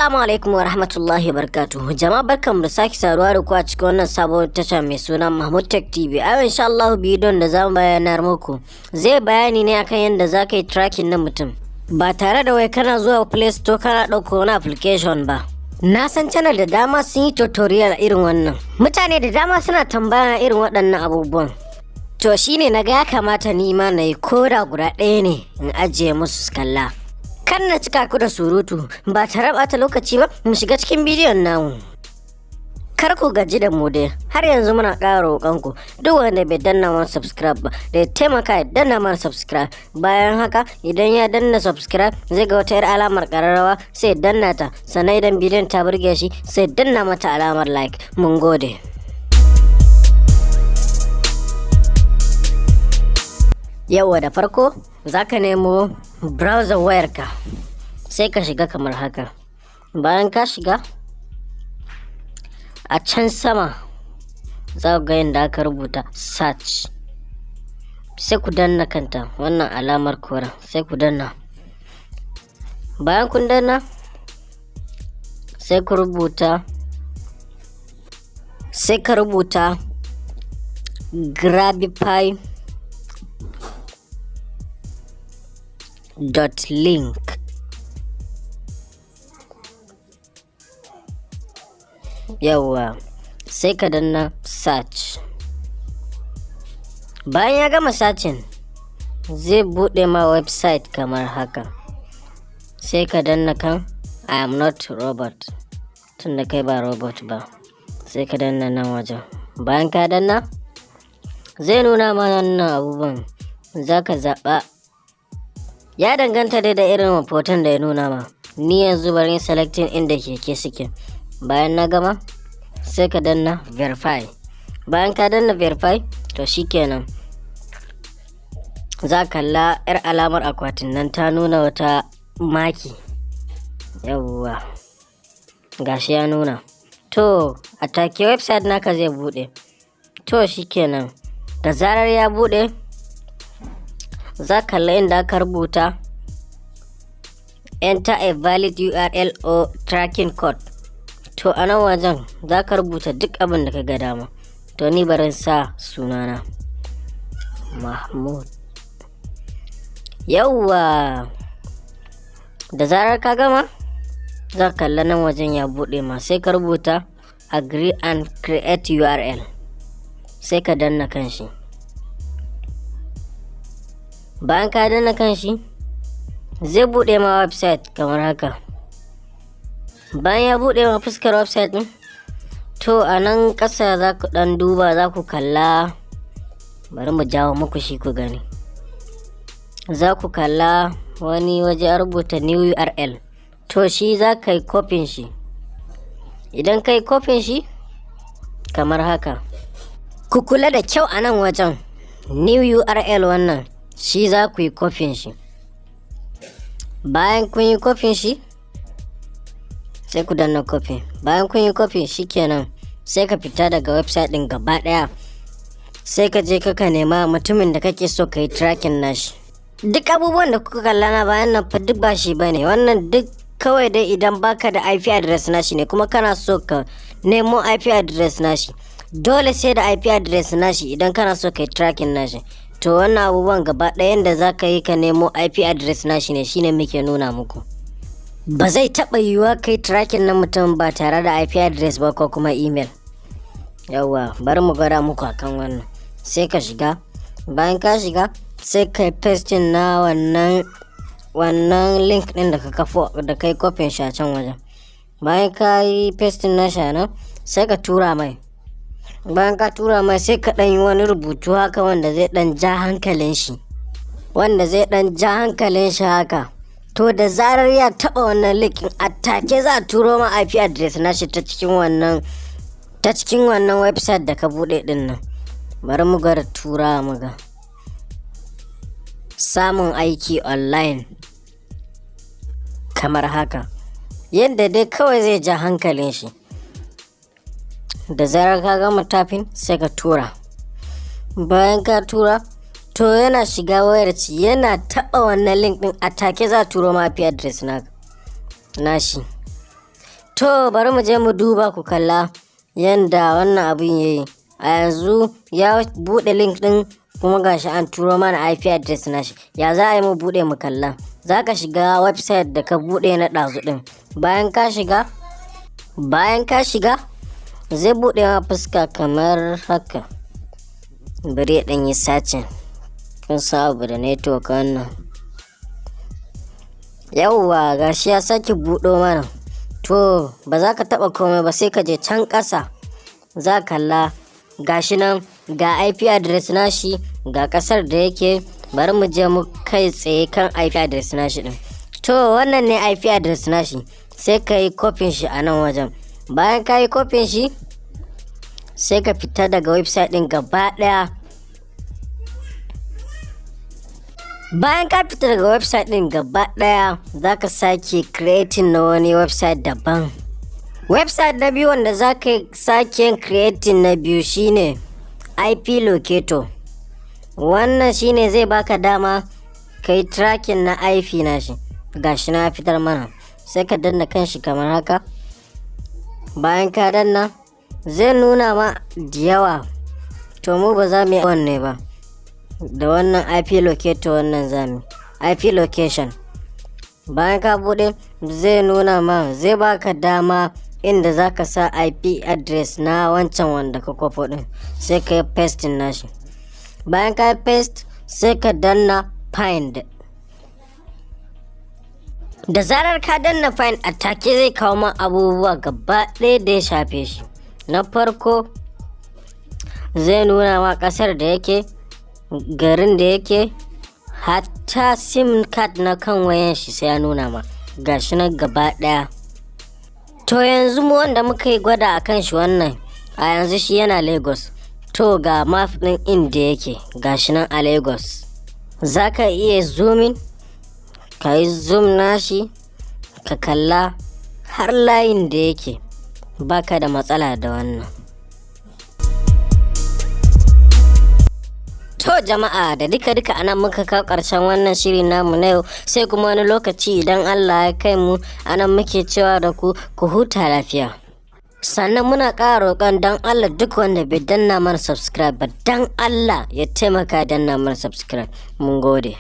Assalamu alaikum wa rahmatullahi wa barakatuhu. Jama'a, barkanmu da sake saduwa da ku a cikin wannan sabuwar tasha mai suna Mahmud Tech TV. A yau, insha Allah, bidiyon da zamu bayanar muku zai bayani ne akan yadda za ka yi tracking na mutum ba tare da wai kana zuwa Play Store kana ɗauko wani application ba. Na san channel da dama sun yi tutorial irin wannan. Mutane da dama suna tambaya irin waɗannan abubuwan. To, shine na ga ya kamata ni ma na yi koda guda ɗaya ne in ajiye musu su kalla. Kan na cika ku da surutu, ba tare ɓata lokaci ba, mu shiga cikin bidiyon namu. Kar ku gaji da mu dai, har yanzu muna ƙara roƙon ku, duk wanda bai danna mana subscribe ba, da ya taimaka ya danna mana subscribe. Bayan haka, idan ya danna subscribe, zai ga wata 'yar alamar ƙararrawa, sai ya danna ta. Sannan idan bidiyon ta burge shi, sai danna mata alamar like. Mun gode. Yauwa, da farko za ka nemo browser wayarka, sai ka shiga kamar haka. Bayan ka shiga, a can sama za ku ga yadda aka rubuta search, sai ku danna kanta, wannan alamar koren, sai ku danna. Bayan kun danna, sai ku rubuta, sai ka rubuta grabify.link. Yawwa, sai ka danna search. Bayan ya gama searching, zai buɗe ma website kamar haka. Sai ka danna kan "I am not robot", tunda kai ba robot ba, sai ka danna nan wajen. Bayan ka danna, zai nuna ma wannan abubuwan. Za ka zaɓa, ya danganta dai da irin hoton da ya nuna ma. Ni yanzu bari selecting inda keke suke. Bayan na gama, sai ka danna verify. Bayan ka danna verify, to shikenan, za ka kalla yar alamar akwatin nan ta nuna wata maki. Yawwa, gashi ya nuna. To, a take website naka zai bude. To, shikenan, da zarar ya bude, za ka kalla inda aka rubuta "Enter a valid URL or tracking code". To, a nan wajen za ka rubuta duk abin da ka ga dama. To, ni barin sa sunana Mahmud. Yauwa, da zarar ka gama, za ka kalla nan wajen ya buɗe ma, sai ka rubuta "Agree and create URL", sai ka danna kan shi. Bayan ka danna kan shi, zai buɗe ma website kamar haka. Bayan ya buɗe ma fuskar website ɗin, to, a nan ƙasa za ku ɗan duba, za ku kalla, bari mu jawo muku shi ku gani. Za ku kalla wani waje a rubuta "New URL". To, shi za ka yi copying shi. Idan ka yi copying shi kamar haka, ku kula da kyau, a nan wajen "New URL", wannan shi za ku yi copying shi. Bayan kun yi copying shi, sai ku danna copy. Bayan kun yi copy, shikenan, sai ka fita daga website din gaba daya, sai ka je ka nema mutumin da kake so ka yi tracking nashi. Duk abubuwan da kuka kalla na bayan nan fa duk ba shi bane. Wannan duk kawai dai idan baka da IP address nashi ne, kuma kana so ka nemo IP address nashi. Dole sai da IP address nashi idan kana so ka yi tracking nashi. To, wannan abubuwan gaba ɗayan da za ka yi ka nemo IP address nashi ne, shine muke nuna muku. Ba zai taɓa yiwuwa kai tracking na mutum ba tare da IP address ba ko kuma email. Yawwa, bari mu gwada muku akan wannan. Sai ka shiga. Bayan ka shiga, sai ka yi pasting na wannan link ɗin da ka kafo, da kai copying shi a can wajen. Bayan ka yi pasting na shi nan, sai ka tura mai. Bayan ka tura mai, sai ka ɗan yi wani rubutu haka wanda zai ɗan ja hankalin shi, wanda zai ɗan ja hankalin shi haka. To, da zarar ya taɓa wannan link, a take za a turo ma IP address nashi ta cikin wannan website da ka buɗe ɗin nan. Bari mu gwada tura mu ga. Samun aiki online, kamar haka, yadda dai kawai zai ja hankalin shi. Da zarar ka gama typing, sai ka tura. Bayan ka tura, to, yana shiga wayar ci, yana taɓa wannan link ɗin, a take za a turo ma IP address nashi. To, bari mu je mu duba ku kalla yanda wannan abin yayi. A yanzu ya buɗe link ɗin, kuma gashi an turo mana IP address nashi. Ya za a yi mu buɗe mu kalla? Za ka shiga website da ka buɗe na ɗazu ɗin. Bayan ka shiga, zai buɗe ma fuska kamar haka. Bari ya ɗan yi searching. Kun san abu da network wannan. Yauwa, gashi ya sake buɗo mana. To, ba za ka taɓa komai ba, sai ka je can ƙasa. Za ka kalla, gashi nan ga IP address nashi, ga ƙasar da yake. Bari mu je mu kai tsaye kan IP address nashi ɗin. To, wannan ne IP address nashi. Sai ka yi copying shi a nan wajen. Bayan ka yi copying shi, sai ka fita daga website ɗin gaba ɗaya. Bayan ka fita daga website ɗin gaba ɗaya, za ka sake creating na wani website daban. Website na biyu wanda za ka sake creating na biyu shine IP Locator. Wannan shine zai baka dama ka yi tracking na IP nashi. Gashi na fitar mana. Sai ka danna kanshi kamar haka. Bayan ka danna, zai nuna ma da yawa. To, mu ba za mu yi wanne ba. Da wannan IP Locator wannan zamu. IP location. Bayan ka bude, zai nuna ma, zai baka dama inda za ka sa IP address na wancan wanda ka kwafo din, sai ka yi pasting nashi. Bayan ka yi paste, sai ka danna find. Da zarar ka danna find, a take zai kawo ma abubuwa gaba ɗaya da ya shafe shi. Na farko, zai nuna ma ƙasar da yake, garin da yake, hatta SIM card na kan wayan shi sai ya nuna ma. Gashi na gaba ɗaya. To, yanzu mu wanda muka yi gwada a kan shi wannan, a yanzu shi yana Lagos. To, ga map ɗin inda yake, gashi nan a Lagos. Za ka iya zooming, ka yi zoom nashi, ka kalla har layin da yake, baka da matsala da wannan. To jama'a, da duka duka anan muka kawo ƙarshen wannan shiri namu na yau, sai kuma wani lokaci idan Allah ya kai mu. Anan muke cewa da ku, ku huta lafiya. Sannan muna ƙara roƙon don Allah duk wanda bai danna mana subscribe ba, don Allah ya taimaka danna mana subscribe. Mun gode.